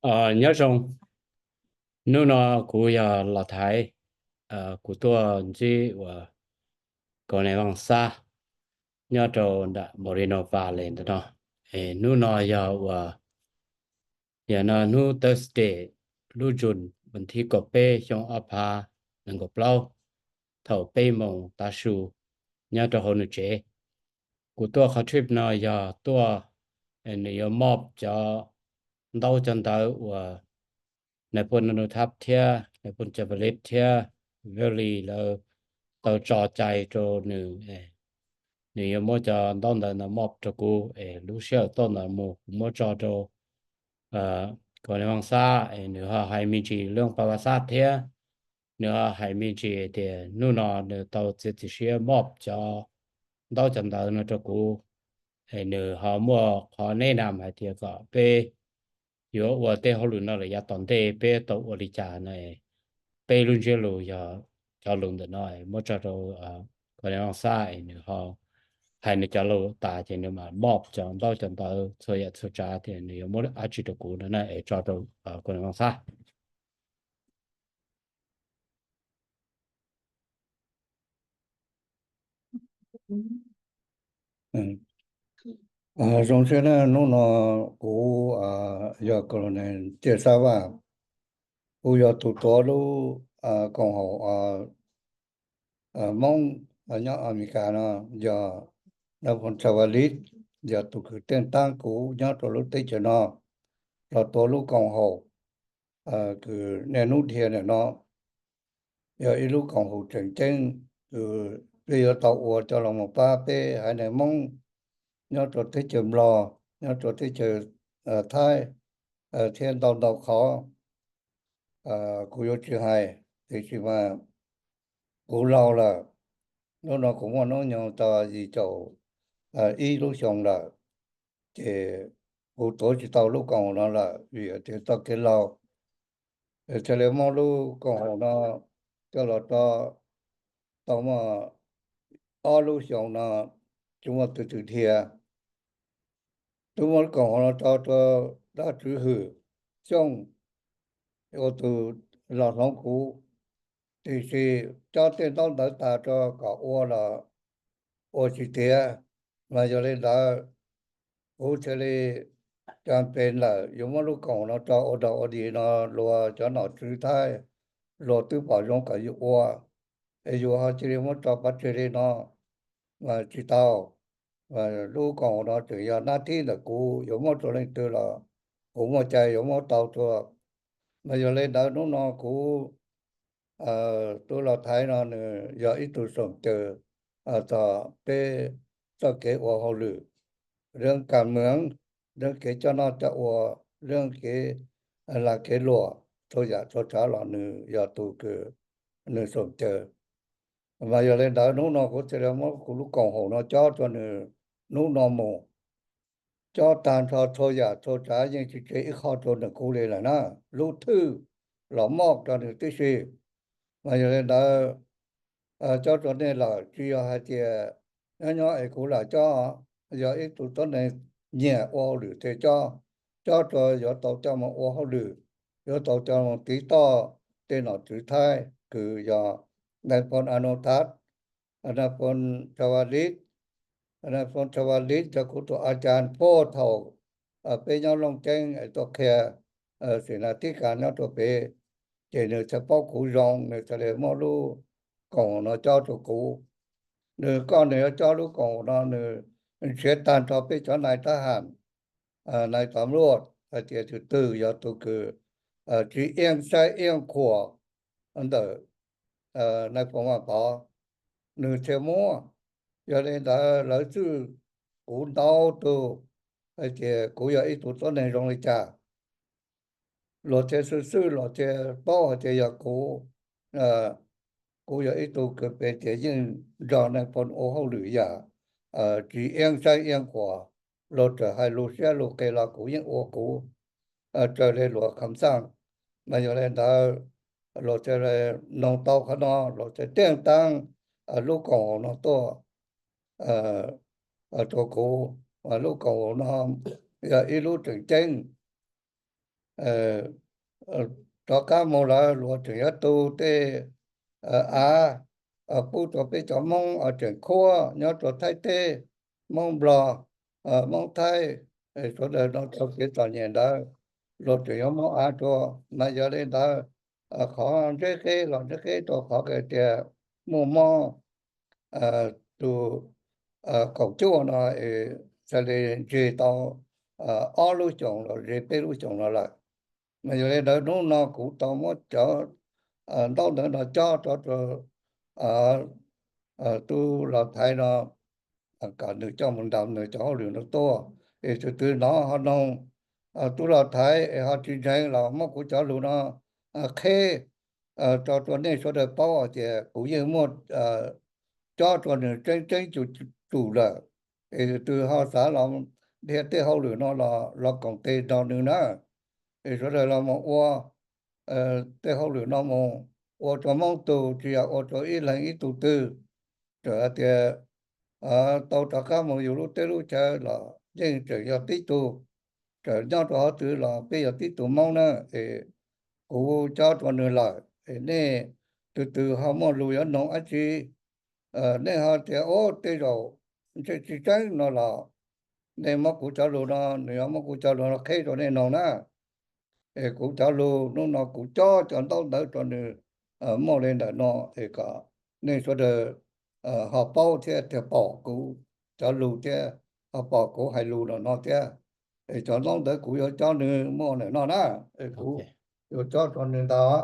Nyob zoo, hnub no kuv yog Los Thaiv, kuv tuaj ntsib uas Colonel Vaj Xab nyob rau nram Moreno Valley ntawm no. Hnub no yog uas, yog no hnub Thursday, lub June vas thib kaum peb xyoo ob phav nees nkaum plaub, thaum peb moos tav su nyob rau hauv nws tsev. Kuv tuaj qhov trip no yog tuaj, nws yuav mob cov ntaub cov ntawv uas nais phoo Donald Trump thiab nais phoo Javier thiab Valley lawv tau tso cai rau nws. Nws yuav muab cov ntaub ntawv ntawd mob rau kuv es lub sij hawm tuaj ntawd mus kuv muab tso rau Colonel Vaj Xab es nws ho hais me ntsis lub pa Vaj Xab thiab nws ho hais me ntsis tias hnub no nws tau txiav txim siab mob cov ntaub cov ntawv no rau kuv. Es nws ho muaj qhov neb nam hais tias kom peb yuav ua tej hauj lwm no lawm yav tom ntej peb tau ua li cas no. Peb lub ntsiab lus yog cov lus ntawm no muab tso rau Colonel Vaj Xab es nws ho hais nws cov lus tas ces nws mam mob cov ntaub cov ntawv txhua yam txhua tsav tias nws yuav muab dab tsi rau kuv no na es tso rau Colonel Vaj Xab. Zoo siab na, hnub no kuv yog Colonel Vaj Xab Vaj, kuv yog tus tuav lub koom haum Hmoob nyob Amelikas no, yog nais phoo Javier yog tus kws teej taab kuv nyob rau lub teb chaws no los tuav lub koom haum kws niaj hnub dhia ntawm no. Yog ib lub koom haum tseem ceeb kws peb yuav tau ua coj los mus pab peb haiv neeg Hmoob nyob rau teb chaws Nplog, nyob rau teb chaws Thaib thiab ntau ntau qhov kuv yuav tsis hais, tiam sis mas kuv laug lawm, hnub no kuv muaj hnub nyoog tau yim caum ib lub xyoo lawm, ces kuv tuav tsis tau lub koom haum no lawm vim tias txoj kev laug. Thiaj li muab lub koom haum no coj los rau tau muaj ob lub xyoo no tsis muaj tus twg dhia. Twb muab lub koom haum no tso rau dab tswv Hwm Xyooj ua tus los hloov kuv, tiam sis cob tej ntaub ntawv tas rau kom ua los ua tsis tiav. Mas yog li ntawd, kuv thiaj li cam pes lawm yuav muab lub koom haum no rau ua dog ua dig no, luag cov nom tswv Thaib luag twb pom zoo kom yus ua, es yus ho cia li muab tso pov tseg li no mas tsis tau. Lub koom haum no tseem yog nab thib ntawm kuv, yuav muab rau leej twg los kuv muaj cai yuav muab tau rau. Mas yog li ntawd hnub no kuv tuaj los Thaib no nws yog ib tug xoom caws txog peb txoj kev ua hauj lwm, leej kam meev, leej kev coj noj coj ua, leej kev lag kev luam, txhua yam txhua tsav los nws yog tus kws nws xoom caws. Mas yog li ntawd hnub no kuv thiaj li muab kuv lub koom haum no cob rau nws hnub no mus. Cob tag nrho txhua yam txhua tsav yeej tsis tseg ib qho rau nws kuv li lawm na, lub thwj los moj rau nws tib si. Mas yog li ntawd, cob rau nej lawm tsis yog hais tias nyob nyob es kuv lam cob, yog ib tug tuab neeg nyiam ua hauj lwm thiaj cob, cob rau yuav tau coj mus ua hauj lwm, yuav tau coj mus tiv toj tej nom tswv Thaib kws yog nais phoo Anuthad, nais phoo Thavalij, nais phoo Thavalij yog kuv tus a cas puag thaum peb nyob Looj Ceeb es tuaj qhia xim nas tib kas nyob rau pem, ces nws thiaj paub kuv zoo, nws thiaj li muab lub koom haum no cob rau kuv. Nws koj nws yuav cob lub koom haum no nws nrhiav tag nrho peb cov nais tab ham, nais tom luaj hais tias tus twg yog tus kws tsis iab saib iab khuam ntawm nais phoo Vaj Pov, nws thiaj muab. Yog li ntawd lawv txwj kuv ntau tug hais tias kuv yog ib tug tuab neeg zoo li cas. Luag thiaj xwj xwj los thiaj paub hais tias yog kuv, kuv yog ib tug kws pem tias yeej nrog nais phoo ua hauj lwm yam tsis iab saib iab khuam, luag txawm hais lus siab lus qis los kuv yeej ua kuv raws li luag kham xaj. Mas yog li ntawd luag thiaj noog tau qhov no, luag thiaj teej taab lub koom haum no tuaj rau kuv. Lub koom haum no yog ib lub tseem ceeb, rov qab mus lawm luag tseem yuav tu tej av pub rau peb cov Hmoob tseem khuab nyob rau Thaib teb, Hmoob Nplog, Hmoob Thaib, sawv daws no tau kev txom nyem ntawd luag tseem yuav muab av rau. Mas yog li ntawd, qhov ntseb qeb los ntseb qeb rau qhov tias muaj mob tus kaum cuaj no, xav li ntseg tau ob lub xyoos los ze peb lub xyoos no lawm. Mas yog li ntawd hnub no kuv tau muab cov ntaub ntawv no cob rau tub Los Thaiv no, kom nws coj mus ntaus nws cov hauj lwm no tuaj, es tus twg hnov ho noog tub Los Thaiv es ho tsis ntseeg los muab kuv cov lus no qheb rau rau nej sawv daws paub hais tias kuv yeej muaj cob rau nws tseeb tseeb cum cum lawm. Es tus twg ho xav los dhia tej hauj lwm no los los koom tes nrog nws na. Es sawv daws los mus ua tej hauj lwm no mus, ua rau Hmoob tug tsis yog ua rau ib leeg ib tug twg. Txawm hais tias tau rov qab mus yus lub teb lub chaw los yeej tseem yog tib tug, txawm nyob rau qhov twg los peb yog tib tug Hmoob na. Es kuv cob rau nws lawm, es nej tus twg ho muaj lus yuav noog dab tsi, nej ho tias ub tej zaum ntshe tsis tseeb no los nej muab kuv cov lus no, nws yuav muab kuv cov lus no qheb rau nej noog na. Es kuv cov lus hnub no kuv cob cov ntaub ntawv rau nws muaj li ntawm no, es kom nej sawv daws ho paub thiab thiaj pom kuv cov lus thiab ho pom kuv hais lus ntawm no thiab. Es cov ntaub ntawv kuv yuav cob nws muaj ntawm no na, es kuv yuav cob rau nws ntawd.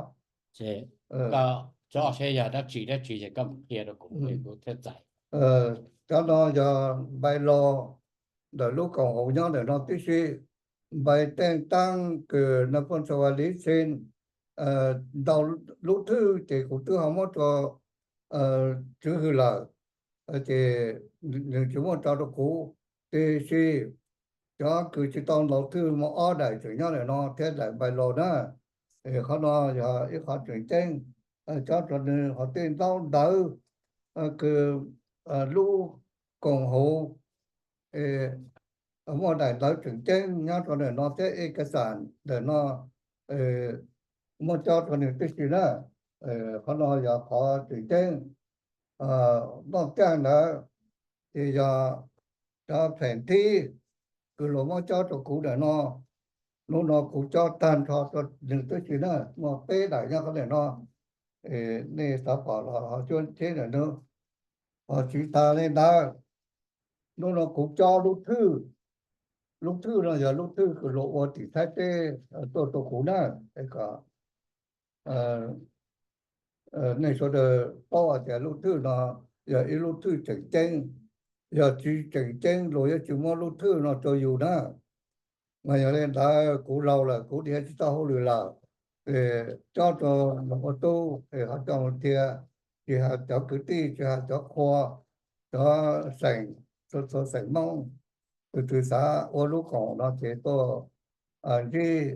Ces koj cob seb yog dab tsi dab tsi ces koj mus qhia rau kuv, kuv thiaj txais. Cov no yog npai los ntawm lub koom haum nyob ntawm no tib si, npai teej taab kws naj phooj txha va liv xi ntau lub thwj ces kuv twb ho muab rau tswv hwm lawm, ces nws tsis muaj tso rau kuv. Tiam sis cov kws tsis tau ntau thwj muaj ob daim tseem nyob ntawm no thiab daim npai los na. Qhov no yog ib qho tseem ceeb, cob rau nws ho tej ntaub ntawv kws lub koom haum muaj daim ntawv tseem ceeb nyob rau ntawm no thiab ib kas xas ntawm no muab cob rau nws tib si na. Qhov no yog qhov tseem ceeb. Noj caij ntawd ces yog cov pheem thib kws luag muab cob rau kuv ntawm no. Hnub no kuv cob tag nrho rau nws tib si na, muaj peb daim nyob qhov ntawm no. Nej xav pom los ho cuab cheb ntawm no. Ho tsis tas li ntawd, hnub no kuv cob lub thwj. Lub thwj no yog lub thwj kws luag ua tim Thaib teb tuaj rau kuv na, es kom nej sawv daws paub hais tias lub thwj no yog ib lub thwj tseem ceeb. Yog tsis tseem ceeb luag yuav tsis muab lub thwj no rau yus na. Mas yog li ntawd kuv laus lawm kuv dhia tsis tau hauj lwm lawm, es cob rau ua tub es ho coj mus dhia, tsis hais cov kwv tij, tsis hais cov qhua, cov xeem, txhua txhua xeem Hmoob, tus twg xav ua lub koom no ces tuaj ntsib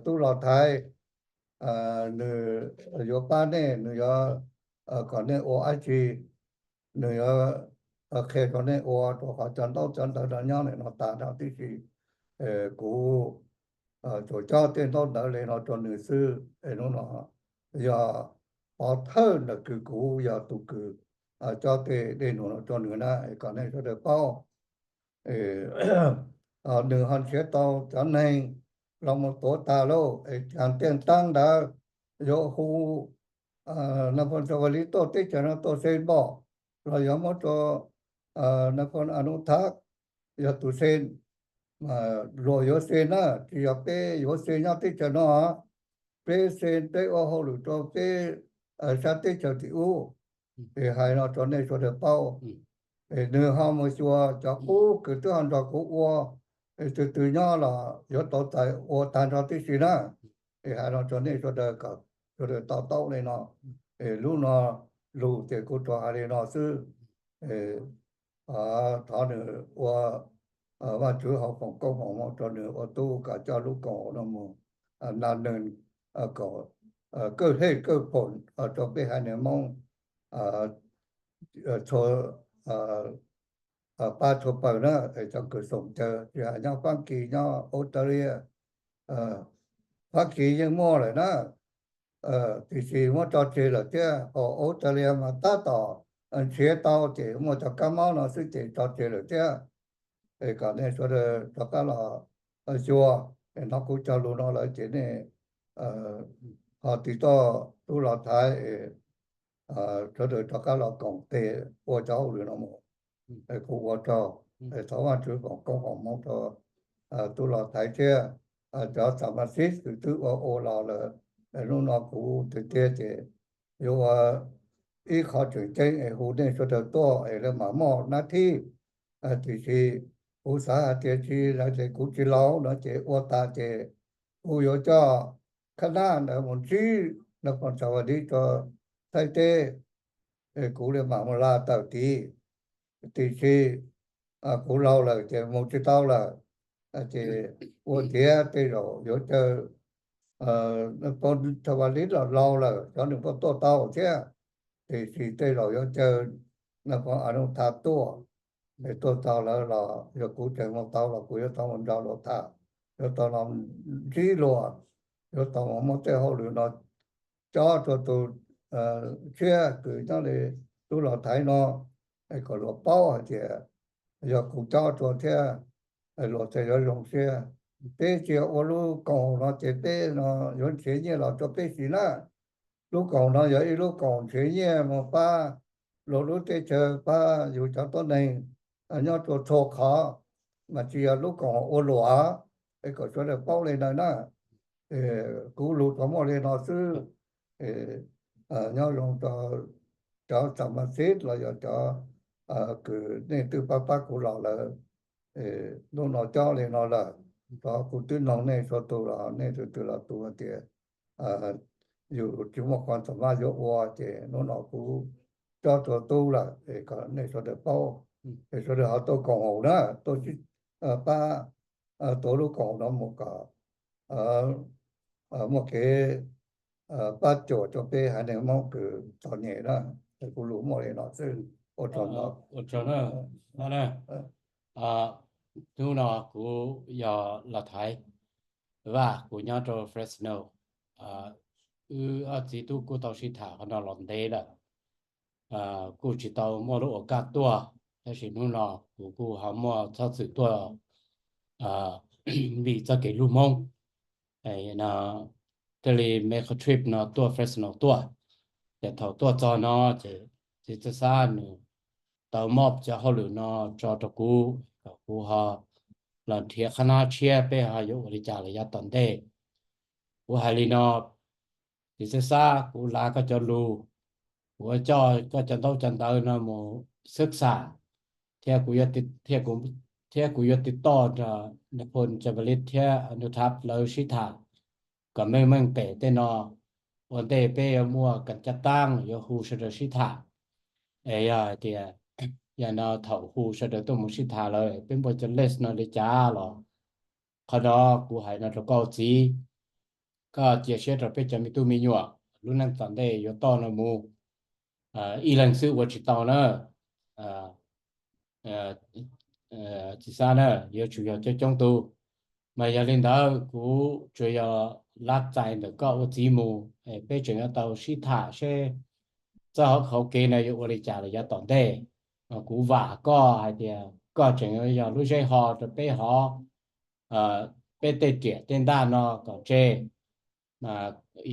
tub Los Thaiv, nws yuav pab nej, nws yuav kom nej ua dab tsi, nws yuav qhia rau nej ua, rau qhov cov ntaub cov ntawv no nyob ntawm no tas no tib si. Kuv tsuas cob tej ntaub ntawv li no rau nws xwb. Hnub no yog pov thawj ntawm kws kuv yog tus kws cob tej dej num no rau nws na, kom nej sawv daws paub. Nws ho nrhiav tau cov neeg los mus tuav tas lauj, es cov tiaj taab ntawd yuav hu naj phooj Xav Vaj Lis tuaj teb chaws no tuaj xee npom, los yuav muab rau naj phooj As Nus Thav yog tus xee. Luag yuav xee na, tsis yog peb yuav xee nyob teb chaws no, peb xee peb ua hauj lwm rau peb sab teb chaws tim ub. Es hais no rau nej sawv daws paub. Es nws ho mus xyuas cov qub kws twb ho nrog kuv ua, es tus twg nyob los yuav tau txais ua tag nrho tib si na. Es hais no rau nej sawv daws kom sawv daws to taub li no. Es lub no lus ces kuv tsuas hais li no xwb. Thov nws ua, Vajtswv ho foom koob hmoov rau nws ua tub kom coj lub koom haum no mus na, nws kom kawg hej kawg phoom rau peb haiv neeg Hmoob txhua pab txhua pawg na, es cov kws xoom caw tsis hais nyob Fab Kis, nyob Australia, Fab Kis yeej muaj lawm na, tiam sis muab tso tseg lawm thiab. Hos Australia mas tab tom nrhiav tau ces muaj cov kab mob no xwb ces tso tseg lawm thiab. Es kom nej sawv daws rov qab los xyuas, es hnov kuv cog lus no lawm ces nej ho tiv toj tub los thaiv, sawv daws rov qab los koom tes ua cov hauj lwm no mus. Kuv ua rau, thov Vajtswv foom koob foom hmoov rau tub los thaiv thiab cov xam mas xib xwm twb ua ua los lawm. Hnub no kuv tiag tiag ces yuav ua ib qho tseem ceeb es hu nej sawv daws tuaj es lawv mam muaj nab thib. Tiam sis kuv xav hais tias tsis hais tias kuv tsis laus no ces ua tas ces kuv yuav coj khab nab ntawd mus ntsib nws pom txav vas dib rau Thaib teb, kuv li mam mus la tawm tid. Tiam sis kuv laus lawm ces mus tsis tau lawm. Ces ua tiav tej zaum yuav caw nws pom txav vas dib los laus lawm xyov nws puas tuaj tau thiab. Tiam sis tej zaum yuav caw nws pom a nus tha tuaj, es tuaj txog lawm los yog kuv tseem mus tau los kuv yuav tau mus nrog luag tham, yuav tau los ntsib luag, yuav tau mus muab tej hauj lwm no cob rau tus tshiab kws nyob li tub los thaiv no, es kom luag paub hais tias yog kuv cob rau thiab, luag thiaj yuav zoo siab. Peb tsis ua lub koom haum no ces peb no yuav nrhiav nyiaj los rau peb siv na. Lub koom haum no yog ib lub koom haum nrhiav nyiaj mus pab luag lub teb chaws, pab yus cov tuab neeg nyob rau txhua qhov, mas tsis yog lub koom haum ua luam. Es kom sawv daws paub li ntawd na. Kuv lus tsuas muaj li no xwb. Nyob zoo rau cov xam mas xib los yog cov kws nej twb pab pab kuv los lawm. Hnub no cob li no lawm, tov kuv twb noog nej txhua tus los nej tus twg los tus hais tias yus tsis muaj qhov ntxoov maj yuav ua ces hnub no kuv cob rau tub lawm es kom nej sawv daws paub, es sawv daws ho tuaj koom haum na, tuaj pab tuav lub koom haum no mus kom muaj kev pab cuam rau peb haiv neeg Hmoob kws txom nyem na. Kuv lus muaj li no xwb. Ua tsaug ntau. Hnub no kuv yog Los Thaiv Vaj, kuv nyob rau Fresno. Wb ob txiv tub kuj tau sib tham qhov no los ntev lawm, kuj tsis tau muaj lub ua kaj tuaj, tab sis hnub no kuv kuj ho muaj txhob txwm tuaj vim txoj kev hlub Hmoob. Thiaj li make a trip no tuaj Fresno tuaj. Ces thaum tuaj txog no ces txiv Txawj Xab nws tau mob cov hauj lwm no tso rau kuv kom kuv ho los nrhiav qhab nab tshiab peb ho yuav ua li cas los yav tom ntej. Kuv hais li no, txiv Txawj Xab, kuv lav koj cov lus, kuv coj koj cov ntaub cov ntawv no mus xwb xam, thiab kuv, thiab kuv yuav tiv toj nrog Nphoo Chavaliv thiab Nuthab lawv sib tham kom meej meej pem tej no. Ua ntej peb yuav muaj kas cab taab yuav hu sawv daws sib tham. Es yog hais tias yog no thaum hu sawv daws tuaj mus sib tham lawm peb muaj cov list no li cas los, qhov no kuv hais no rau koj ua txiv, koj cia siab rau peb cov me tub me nyuam lub neej tom ntej yuav toj no mus. Ib leeg xwb ua tsis tau na. Txiv Xab na, yuav tsum yog coob coob tus. Mas yog li ntawd kuv tsuas yog lav txais ntawm koj ua txiv mus, peb tseem yuav tau sib tham seb txoj hauv kev no yuav ua li cas los yav tom ntej. Kuv vam koj hais tias koj tseem yuav yog lub zeb ho rau peb hov, peb tej riam tej ntaj no kom tseg.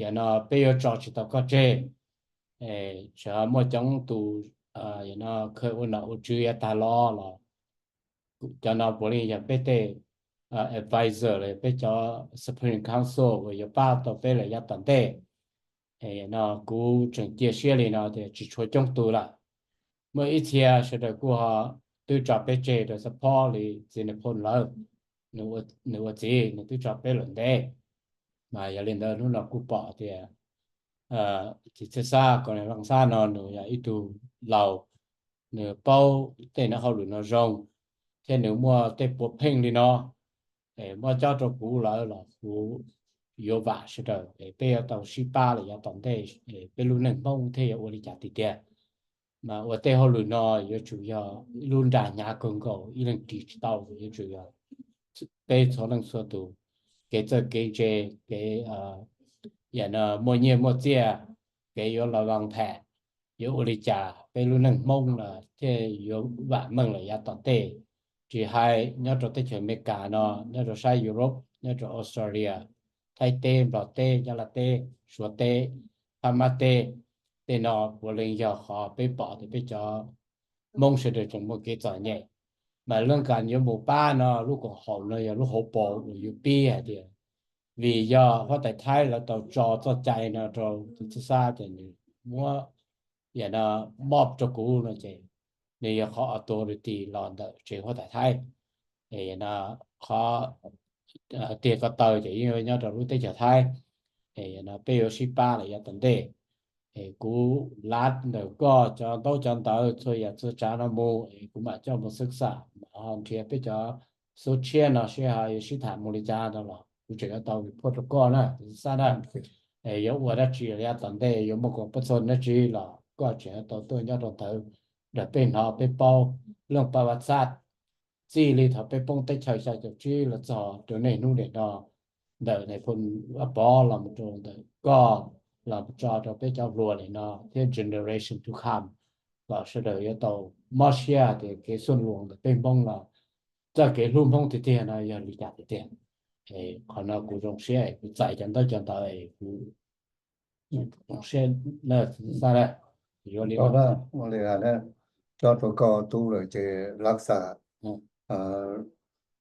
Yam no peb yuav tso tsis tau koj tseg. Tseem muaj coob tus kha ua nom ua tswv yav tag los los cov no puav leej yog peb tej advisor los peb cov Supreme Council uas yuav pab tau peb lawm yav tom ntej. No kuv tseem cia siab li no tias tsis tshua coob tus lawm. Muaj ib txhia sawv daws kuj ho twb tso peb tseg rau support li txiv Nphoo lawv, nws ua txiv nws twb tso peb lawm ntev. Mas yog li ntawd hnub no kuj pom tias txiv Txawj Xab, Koob Leej Xab no nws yog ib tug laus, nws paub tej nab hauj lwm no zoo, thiab nws muaj tej puav pheej li no, muab cob rau kuv lawm los kuv yuav vam sawv daws es peb yuav tau sib pab lawm yav tom ntej, peb lub neej Hmoob thiaj yuav ua li cas tiag tiag. Mas ua tej hauj lwm no yuav tsum yog ib lub nra hnyav kawg nkaus, ib leeg ris tsis tau, yuav tsum yog peb txhua leej txhua tus kev txawj kev ntse, kev yam no muaj nyiaj muaj txiaj, kev yuav los vas tham, yuav ua li cas peb lub neej Hmoob no thiaj yuav vam meej lawm yav tom ntej. Tsis hais nyob rau teb chaws Amelikas no, nyob rau sab Europe, nyob rau Australia, Thaib teb, Nplog teb, Nyab Laj teb, Suav teb, Phab Mab teb, tej no puav leej yog qhov peb pom tias peb cov Hmoob sawv daws tseem muaj kev txom nyem. Mas lub kas yuav mus pab no, lub koom haum no yog lub hauv paus uas yuav pib hais tias, vim yog huab tais Thaib lawv tau tso txoj cai no rau tus txawj xab ces nws muab yam no mob rau kuv no ces nws yog qhov authority los ntawm tsev huab tais Thaib. Qhov tiag ko taw ces yeej nyob rau lub teb chaws Thaib. Peb yuav sib pab lawm yav tom ntej. Kuv lav ntawm koj cov ntaub cov ntawv txhua yam txhua tsav no mus, kuv mam coj mus xwb xam, ho nrhiav peb cov xub tshiab no seb ho yuav sib tham mus li cas no los kuv tseem yuav tau report rau koj na, xab na. Yuav ua dab tsi yav tom ntej, yuav muaj koom pab txog dab tsi los koj tseem yuav tau tuaj nyob rau ntawd nrog peb hnov peb paub leej pab vaj txhab. Txij li thaum peb poob teb chaws xya caum tsib los txog rau niaj hnub nim no, ntawm nais phoo Vaj Pov los mus rau ntawm koj los mus tso rau peb cov hluas nim no thiab generation to come, los sawv daws yuav tau mob siab tias kev xuj luas ntawm peb Hmoob los txoj kev hlub Hmoob tiag tiag no yog li cas tiag tiag. Qhov no kuv zoo siab kuv txais cov ntaub cov ntawv es kuv zoo siab na, xab na. Yuav li no, ua li hais na, coj rau koj tub lawm ces lav xa.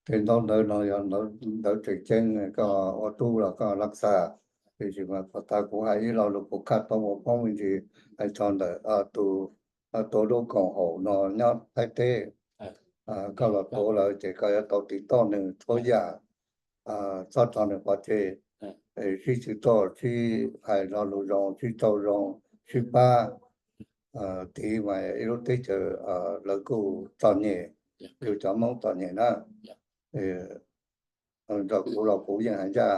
Tej ntaub ntawv no yog ntawv tseem ceeb, koj ua tub los koj lav xa. Tiam sis mas pom tas kuv hais ib lo lus kuv khaj tau ua poob me ntsis hais txog ntawm tus lub koom haum no nyob Thaib teb. Koj los tuav lawm ces koj yuav tau tiv toj nws txhua yam, txhob tso nws pov tseg, sib txhwm txoj, sib hais lo lus zoo, sib txaus zoo, sib pab. Tiv mas ib lub teb chaws lawv kuj txom nyem, yus cov Hmoob txom nyem na. Nrog kuv los kuv yeej hais ncaj,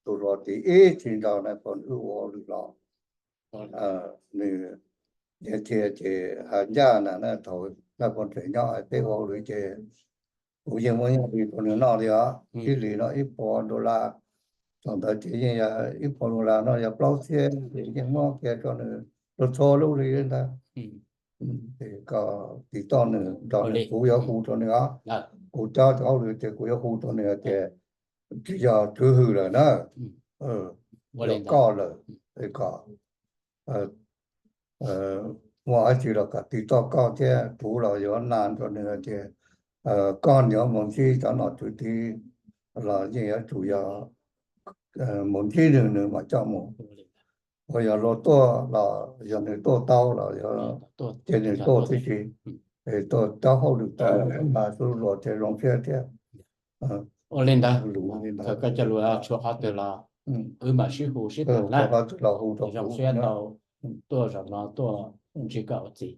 tus hluas tiv ib txhis nrog nais phoo wb ua hauj lwm los, nws yeej tiag ces hais ncaj na, thaum nais phoo tseem nyob hais peb ua hauj lwm ces kuv yeej muab nyiaj li rau nws noj li os, ib hlis no ib puas dollar, thaum ntawd ces yeej yog ib puas dollar no yog plaub txhiab ces yeej muab kiag rau nws rau txhua lub li ntawd. Ces koj tiv toj nws nrog nws, kuv yuav hu rau nws os, kuv cov cov hauj lwm ces kuv yuav hu rau nws tias tsis yog Tswv Hwm lawm na, yog koj lawm, es kom muaj dab tsi los kom tiv toj koj thiab, kuv los yuav nas rau nws tias koj yuav mus ntsib cov nom tswv tid los yeej yuav tsum yog mus ntsib nws, nws mam coj mus. Uas yog luag tuaj los yog nws tuaj tau los ces nws tuaj tib si, es tuaj cov hauj lwm tau mas xub luag thiaj zoo siab thiab. Ua li ntawd, thaum koj cov lus tshuav qhov twg los wb mam sib hu sib tham na. Qhov twg los hu rau kuv, zoo siab tau tuaj zaum no tuaj ntsib koj ua txiv.